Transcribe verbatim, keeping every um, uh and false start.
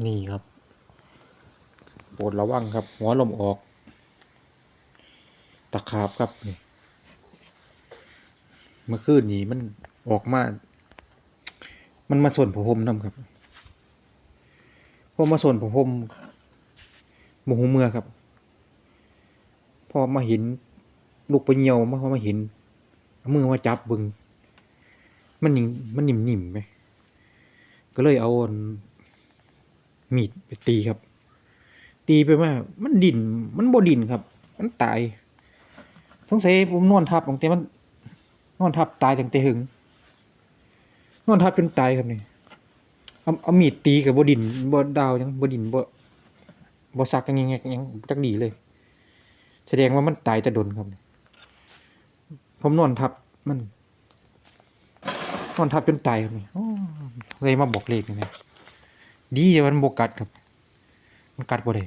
นี่ครับ โปรดระวังครับ หัวลมออก ตะขาบครับนี่ เมื่อคืนนี้มันออกมา มันมาส้นผ้าห่มนำครับ พอมาส้นผ้าห่ม บ่ฮู้เมื่อครับ พอมาเห็น ลุกไปเหยี่ยว มา พอมาเห็น เอามือมาจับเบิ่ง มันนิ่ม มันนิ่มๆ แหม ก็เลยเอาอัน มีดไปตีครับ ตีไปมา มันดิ้น มันบ่ดิ้นครับ มันตาย สงสัยผมนอนทับตั้งแต่มัน นอนทับตายตั้งแต่หึง นอนทับจนตายครับนี่ เอา เอามีดตีก็บ่ดิ้น บ่ดาวหยัง บ่ดิ้น บ่ บ่สักหยัง หยัง หยัง จักดีเลย แสดงว่ามันตายแต่ดนครับนี่ ผมนอนทับมัน นอนทับจนตายครับนี่ โอ้ เลยมาบอกเลขนี่นะ ดีแต่มันบ่กัดครับ มันกัดบ่ได้